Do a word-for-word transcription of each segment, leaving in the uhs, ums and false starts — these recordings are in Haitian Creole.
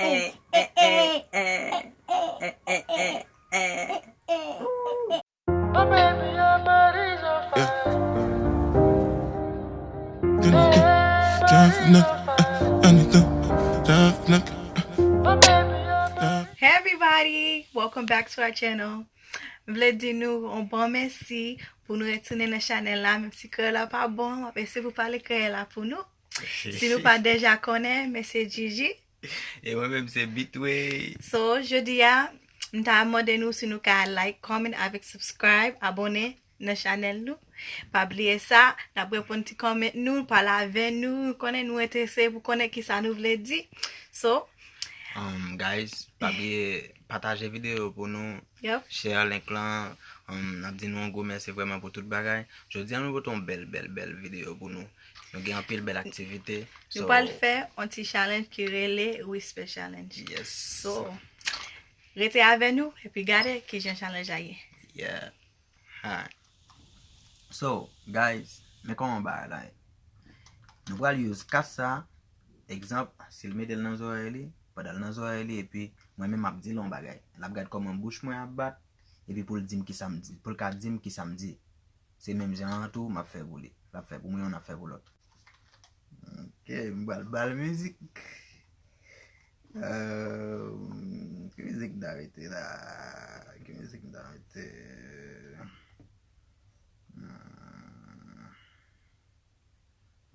Eh, eh, eh, eh, eh, eh, eh, eh. Hey everybody, welcome back to our channel. M vle di nou yon bon mèsi pou nou retounen nan chanèl la, menm si kreyòl la pa bon, m ap eseye pou pale kreyòl la pou nou. Si nou pa deja konnen, men se Gigi. E mwen menm se Bitway. So, jodi a, m ta mande nou si nou ka like, comment avèk subscribe, abòne nan chanèl nou. Pa bliye sa, n ap reponn ti comment nou, pale avè nou, konnen nou enterese pou konnen kisa nou vle di. So, um, guys, pa bliye pataje videyo pou nou, yep, share link lan, um, n ap di nou yon gwo mèsi vrèman pou tout bagay. Jodi a nou pote yon bèl, bèl, bèl videyo pou nou. Nou gen anpil bèl aktivite. Nou pral fè yon ti challenge ki rele Whisper Challenge. Yes. So, rete avè nou epi gade kijan challenge la ye. Yeah. Alright. So, guys, men kòman bagay la ye. Nou pral use kas sa, egzanp, si l mete l nan zòrèy li, pandan l nan zòrèy li, epi mwen menm m ap di l yon bagay. L ap gad kòman bouch mwen ap bat, epi pou l di m kisa m di, pou l ka di m kisa m di. Se menm jan an tou, m ap fè pou li. L ap fè pou mwen, yon ap fè pou lòt. Ok, m pral ba l mizik. Euh, ki mizik m ta mete la? Ki mizik m ta mete? Hmm.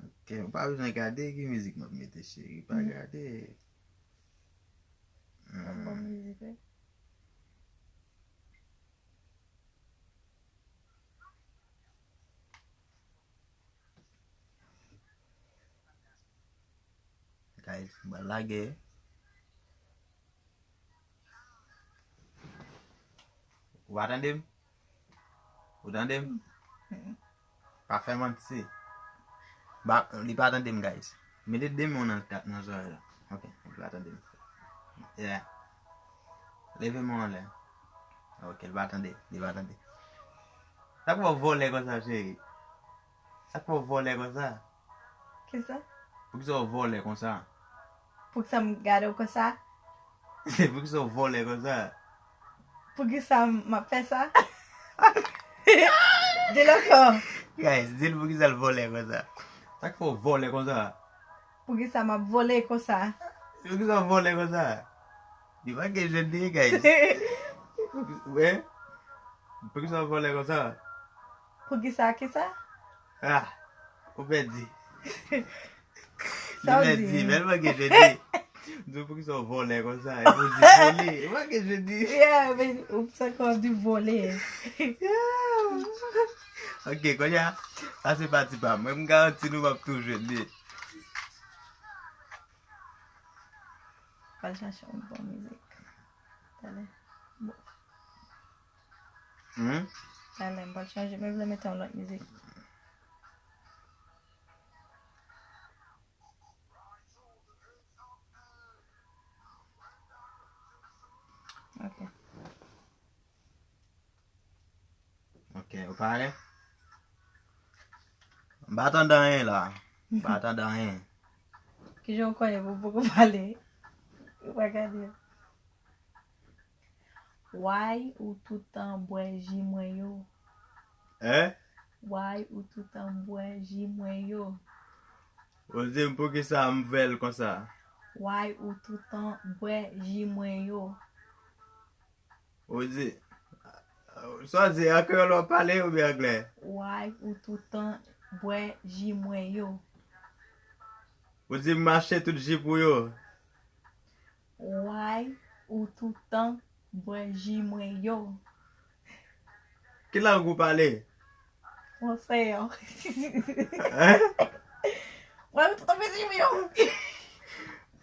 Ok, ou pa bezwen gade ki mizik m ap mete, cheri. Pa gade. Yon bon mizik, wi. Guys, m pral lage. Ou pa tande m? Ou tande m? Mm-mm. Pa fè manti. Ba, li pa tande m, guys. Mete de men w nan, nan zòrèy la. Ok, li pa tande m. Yeah. Leve men w anlè. Ok, li pa tande, li pa tande. Sa k fè w vòlè konsa, cheri? Sa k fè w vòlè konsa? Kisa? Poukisa w vòlè konsa? Poukisa m gade w konsa? Poukisa w vòlè konsa? Poukisa m ap fè sa? Di l ankò. Guys, di l poukisa l vòlè konsa. Sa k fè w vòlè konsa? Poukisa m ap vòlè konsa? Poukisa w vòlè konsa? Li pa gen jwenn li, guys. Wè? Poukisa w vòlè konsa? Poukisa, kisa? Ah, ou pèdi. Sa w di? Li pèdi, men l pa gen jwenn li. M di w poukisa w vòlè konsa, epi w di vòlè. Ou pa gen jwenn li. Yeah, men ou sa kò di vòlè. Yeah. Ok, kounye a, sa se pati pa m. Mwen, m garanti nou p ap tou jwenn li. Pral chache yon bon mizik. Talè. Bon. Hmm? Talè, m pral chanje, men vle mete yon lòt mizik. Ok. Ok, ou pare? M pa tande anyen la. M pa tande anyen. Kijan w konnen pou poko pale? Ou pa gade. Why ou toutan bwè ji mwen yo? Hein? Why ou toutan bwè ji mwen yo? Ou di m poukisa m fè l konsa? Why ou toutan bwè ji mwen yo? Ou di, sa w di, an kreyòl w ap pale oubyen anglè? Why ou toutan bwè ji mwen yo? Ou di m mache tout ji pou yo? Why ou toutan bwè ji mwen yo? Ki lang ou pale? Fransè yo. Hein? Why ou toutan bwè ji mwen yo?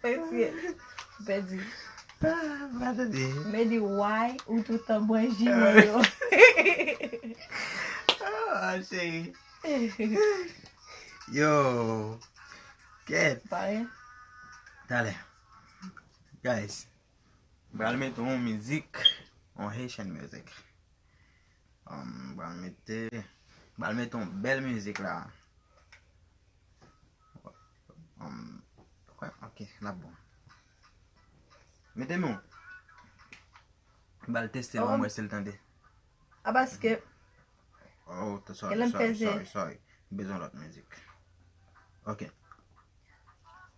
Pèdi. Pèdi. Ah, pa tande. Men di why ou toutan bwè ji mwen yo. Ah, cheri. Yo. Kèt. Pare? Talè. Guys, m pral mete yon mizik, yon Haitian music. Um, m pral mete, m pral mete yon bèl mizik la. Um, ok, l ap bon. Mete men w. M ba l teste l pou m wè si l tande. A paske. Oh, sorry, sorry, sorry, sorry. M bezwen lòt mizik. Ok.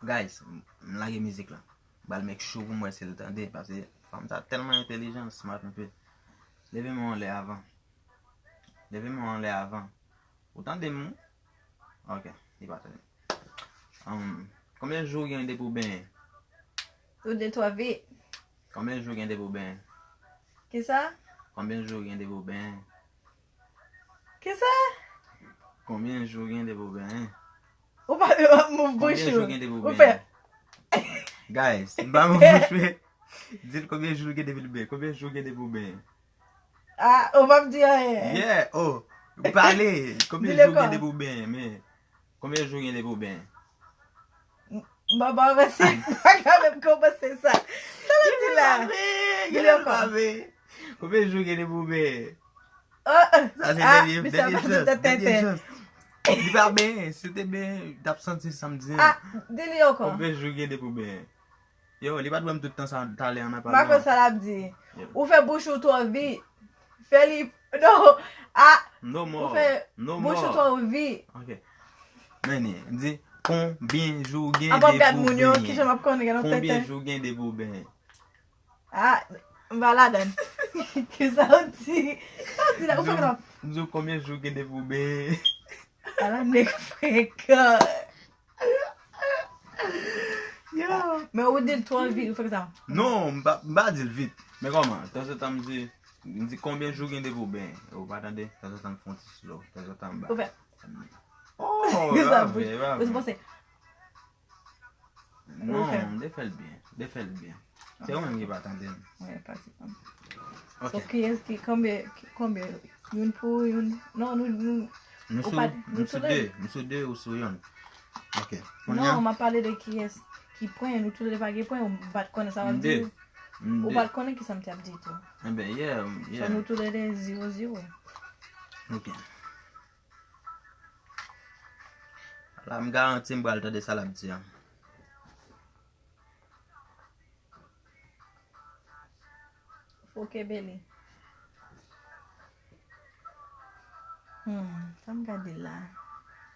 Guys, m lage mizik la. M ba l make sure pou m wè si l tande, paske fanm sa tèlman entèlijan, smart anpil. Leve men w anlè avan. Leve men w anlè avan. Ou tande m? Ok, li pa tande. Um, konbyen jou w gen depi w benyen? Ou de twa vi. Konbyen jou w gen depi w benyen? Kisa? Konbyen jou w gen depi w benyen? Kisa? Konbyen jou w gen depi w benyen? Ou pa mouv bouch ou. Konbyen jou w gen depi w benyen? Guys, m pa mouv bouch mwen. Di l konbyen jou l gen depi l benyen. Konbyen jou w gen depi w benyen? Ah, ou p ap di anyen. Yeah, oh. Pale. Konbyen jou w gen depi w benyen, men. Konbyen jou w gen depi w benyen? M pa pa avanse, m pa ka menm kòmanse sa. Sa l ap di la? Di l ankò. Konbyen jou w gen depi w benyen? Oh, oh. Sa se dènye, dènye chans, dènye chans. Li pa benyen, si l te benyen, li t ap santi sa m di an. Ah, di li ankò. Konbyen jou w gen depi w benyen? Yo, li pa t wè m tout tan sa talè an nan pale. M pa konn sa l ap di. Ou fè bouch ou twò vit. Fè li, non, ah, ou fè bouch ou twò vit. Ok. Men li di, konbyen jou w gen depi w benyen? Konbyen jou w gen depi w benyen? Ah, m pa ladann. Kisa w di? Sa w di la? Ou fè kòman? M di w konbyen jou w gen depi w benyen? Ala nèg frekan. Yo. Men ou di l twò vit, ou fè sa. Non, m pa, m pa di l vit. Men kòman? Tanzantan m di, m di konbyen jou gen depi w benyen. Ou pa tande? Tanzantan m fè yon ti slow. Tanzantan m ba. Ou fè. Oh, sa bouch. Ou se panse. Non, m te fè l byen. M te fè l byen. Se ou menm ki pa tande m. Wi, pa ti pwoblèm. Ok. So, kiyès ki, konbyen, ki, konbyen? Youn pou youn. Non, nou, nou, nou sou, nou sou de. Nou sou de, ou sou youn. Ok. Non, m ap pale de kiyès ki pwen. Nou toulède pa gen pwen. Ou pa t konnen sa w ap di. Ou pa t konnen kisa m t ap di tou. Enben, yeah, yeah. So, nou toulède zewo zewo. Ok. La, m garanti m pral tande sa l ap di an. Fò w kenbe li. Hmm, sa m gade la.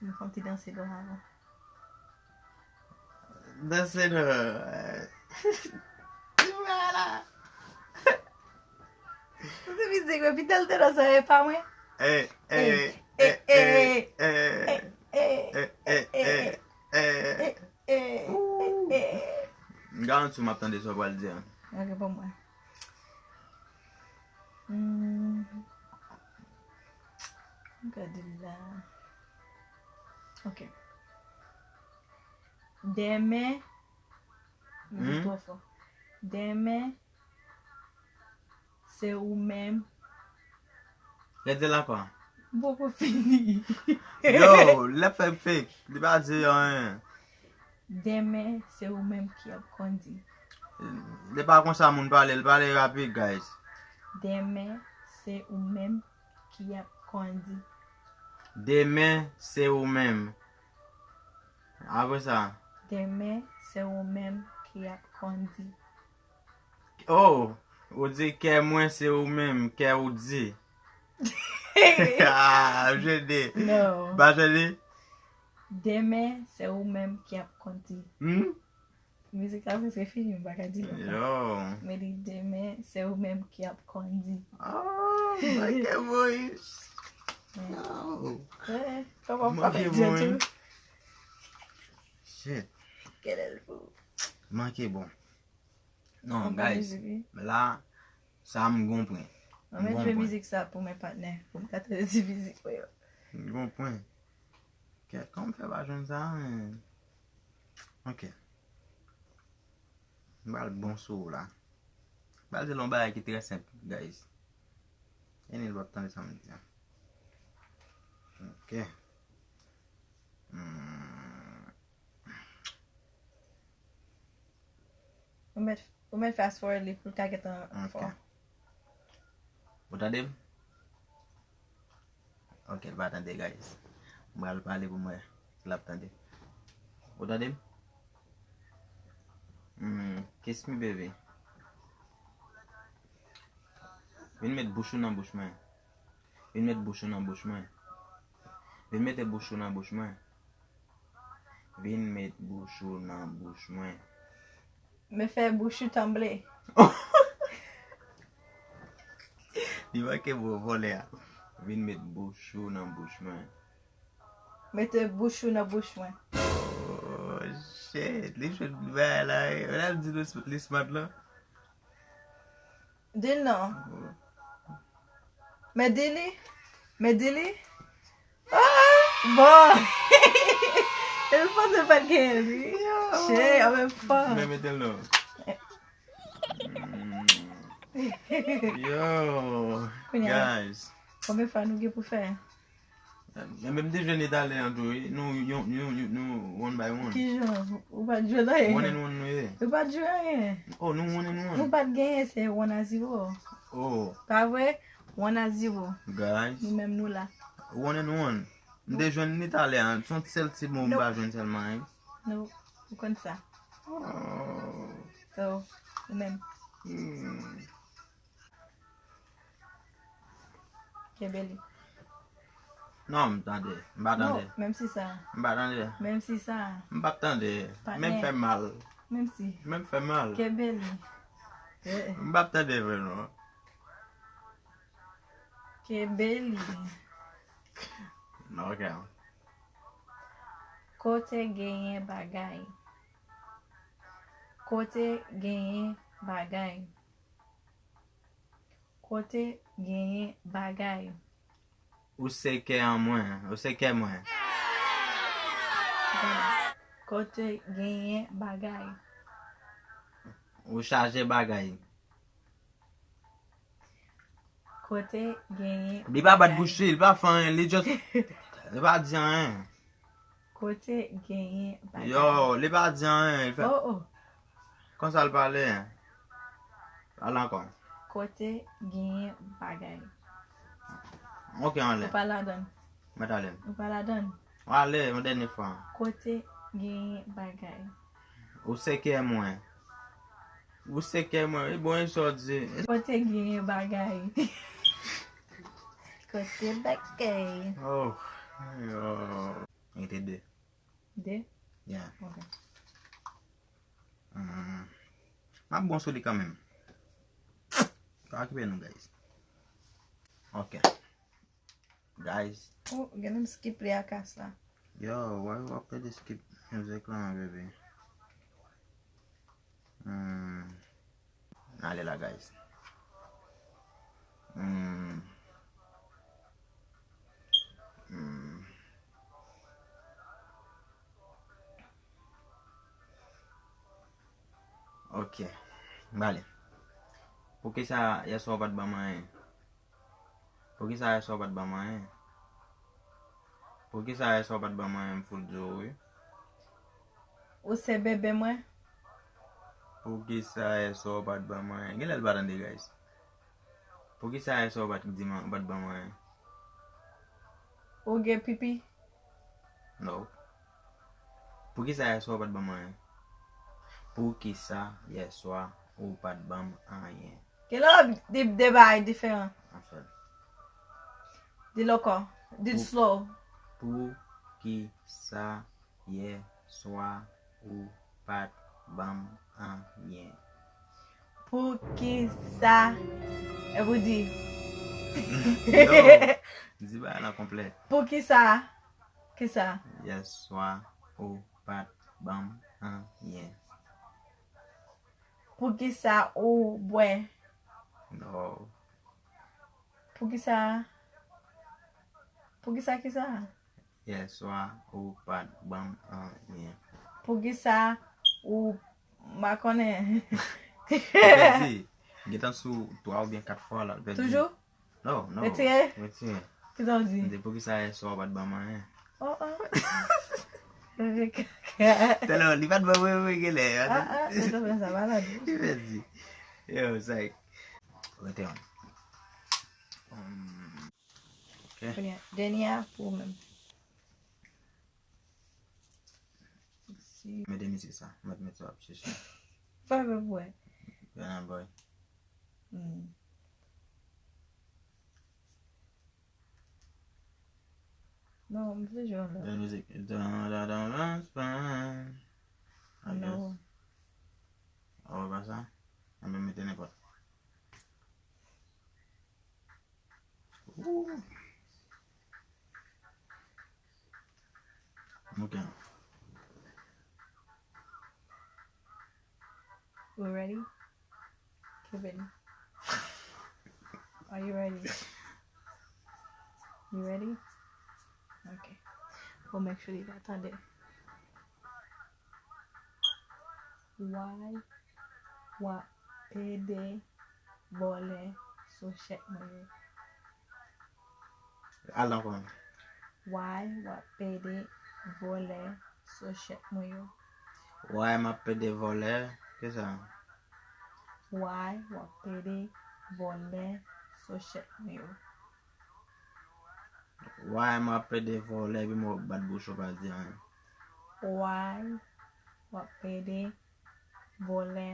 M fè yon ti danse dò avan. Danse dò. Ti bagay la. Se mizik mwen, Peter te nan sa, e pa mwen. Eh, eh, eh, eh, eh, eh, eh, eh, eh, eh, eh, eh, eh, eh, eh. M garanti w m ap tande sa w pral di an. Ok, ban mwen. Hmm. Gade la. Ok. Demen. Li twò fò. Demen, se ou menm. Rete la ankò. M poko fini. Yo, l ap fè fake. Li pa di anyen. Demen, se ou menm ki ap kondi. Li pa konsa moun pale, l pale rapid, guys. Demen, se ou menm ki ap kondi. Demen, se ou menm. Apre sa. Demen, se ou menm ki ap kondi. Oh, ou di kè mwen se ou menm, kè ou di. Ah, jede. Non. Pa jede. Demen, se ou menm ki ap kondi. Hmm? Mizik la prèske fini, m pa ka di l ankò. Yo. Men li demen, se ou menm ki ap kondi. Ah, manke Moyiz. Yo. Eh, kòman m pa pèdi tou? Shit. Kèlè l pou? Manke bon. Non, guys, la, sa m gon pwen. Mwen met jwe mizik sa pou mwen patnè, pou m ka tande ti mizik mwen yo. M gon pwen. Kèt, kòman m fè pa jwenn sa, men? Ok. M pral bon sou ou la. M pral di l yon bagay ki trè senp, guys. Anyway, l p ap tande sa m di a. Ok. Hmm. Ou mèt, ou mèt fast forward li pou l ka gentan fò. Ok. Ou tande m? Ok, l pa tande, guys. M pral pale pou m wè si l ap tande. Ou tande m? Hmm, kiss me, baby. Vin met bouch ou nan bouch mwen. Vin met bouch ou nan bouch mwen. Vin mete bouch ou nan bouch mwen. Vin met bouch ou nan bouch mwen. Men fè bouch ou tranble. Li manke mo vòlè a. Vin met bouch ou nan bouch mwen. Mete bouch ou nan bouch mwen. Oh, shit. Li jwenn bagay la, wi. Wè l ap di li, li smart la. Di l non. Men di li. Men di li. Ah, bon. E m panse l pa t genyen, wi. Shit, an menm fò. Men mete l non. Yo, guys. Konbyen fwa nou gen pou fè? Men m te jwenn Italyen an tou, wi. Nou, yon, yon, yon, nou one by one. Kijan? Ou pa t jwenn anyen? One and one nou ye. Ou pa t jwenn anyen? Oh, nou one and one. Nou pa t genyen, se one a zero. Oh. Pa vre? One a zero. Guys. Nou menm nou la. One and one. M te jwenn Italyen an. Se yon sèl ti mo m pa jwenn sèlman, wi. Nou, ou konn sa. Oh. So, ou menm. Hmm. Kenbe li. Non, m tande. M pa tande. Non, menm si sa. M pa tande. Menm si sa. M p ap tande. Patnè. Men m fè mal. Menm si. Men m fè mal. Kenbe li. Eh, eh. M p ap tande vre non. Kenbe li. Ok. Kote genyen bagay. Kote genyen bagay. Kote genyen bagay. Ou se kè an mwen, ou se kè mwen. Kote genyen bagay. Ou chaje bagay. Kote genyen bagay. Li pa bat bouch li, li pa fè anyen, li just, li pa di anyen. Kote genyen bagay. Yo, li pa di anyen, li fè. Oh, oh. Konsa l pale. Al ankò. Kote genyen bagay. Ok, anlè. Ou pa ladann. Mèt ale. Ou pa ladann. Ale, yon dènye fwa. Kote genyen bagay. Ou se kè mwen. Ou se kè mwen. E bon, e sa w di. Kote genyen bagay. Kote bagay. Oh, yo. Rete de. De? Yeah. Ok. Hmm. M ap bon sou li kanmenm. Pa okipe nou, guys. Ok. Guys. Oh, gen m skip li a kas la. Yo, why w ap pede skip music la, baby? Hmm. Ale la, guys. Hmm. Hmm. Ok. M ale. Poukisa yèswa w pa t ban m anyen? Poukisa yèswa w pa t ban m anyen? Poukisa yèswa w pa t ban m anyen? M fout di w wi. Ou se bebe mwen. Poukisa yèswa w pa t ban m anyen? Genlè l pa tande, guys. Poukisa yèswa w pa t di m, w pa t ban m anyen? Ou gen pipi? No. Poukisa yèswa w pa t ban m anyen? Poukisa yèswa ou pa t ban m anyen? Genlè w ap di de bagay diferan. Anfèt. Di l ankò. Di l slow. Poukisa yèswa ou pa t ban m anyen? Poukisa? Epi w di. Non. Di bagay la konplè. Poukisa? Kisa? Yèswa ou pa t ban m anyen. Poukisa ou bwè? No. Poukisa? Poukisa kisa? Yèswa ou pa t ban m anyen. Poukisa ou, m pa konnen. Ou pèdi. Gentan sou twa oubyen kat fwa la, l pèdi. Toujou? No, no. Retire? Retire. Kisa w di? M di poukisa yèswa w pa t ban m anyen? Oh, oh. Tèlman, li pa t ban mwen, mwen genlè. Ah, ah, sa, sa, sa malad. Li pèdi. Yo, sa. Rete on. Hmm. Ok. Kounye a, dènye a pou ou menm. Si. Mete mizik sa. Mete, mete sa ap chèche. Pa vle pou wè. Burna Boy. Hmm. Non, m vle jwe yon lòt. Bèl mizik. Dun, dun, dun, dun, dun. I guess. Non. Oh, e pa sa? Anben mete nenpòt. Ooh. Ok. We ready? Kevin, are you ready? You ready? Ok. Bon, make sure li la tande. Why w ap pede vòlè sou chèk mwen yo? Al ankò. Why w ap pede vòlè sou chèk mwen yo? Why m ap pede vòlè? Kisa? Why w ap pede vòlè sou chèk mwen yo? Why m ap pede vòlè epi m wè w bat bouch ou pa di anyen? Why w ap pede vòlè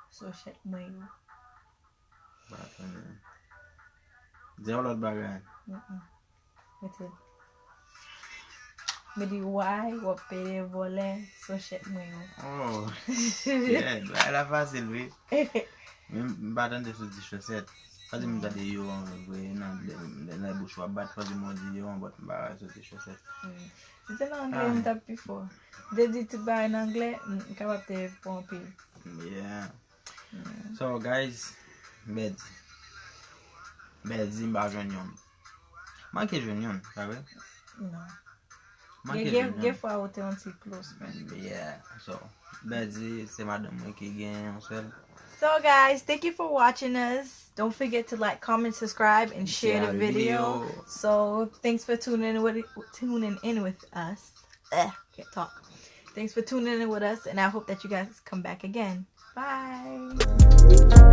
sou chèk mwen yo? Pa tande. Di yon lòt bagay. Mm-mm. Mete. Me di why w ap pede vòlè sou chèk mwen yo. Oh. Yeah, bagay la fasil, wi. Men m pa tande sou ti chosèt. Pa di m tande yo an vre, nan, lè, lè, lè bouch w ap bat, pa di m di yo an, but m pa sou ti chosèt. Mm. Si te nan anglè, ah, m t ap pi fò. M te di tout bagay nan anglè, m, m kapab te fò anpil. Yeah. Mm. So, guys, Bèdi. Bèdi, m pa jwenn yonn. Manke jwenn yonn, pa vre? Non. Manke gen, gen, jwenn gen yonn. Fwa ou te yon ti close, men. Yeah, so, Bèdi, se madanm mwen ki gen yon sèl. So, guys, thank you for watching us. Don't forget to like, comment, subscribe, and share the video. So, thanks for tuning in with, tuning in with us. Eh, can't talk. Thanks for tuning in with us, and I hope that you guys come back again. Bye.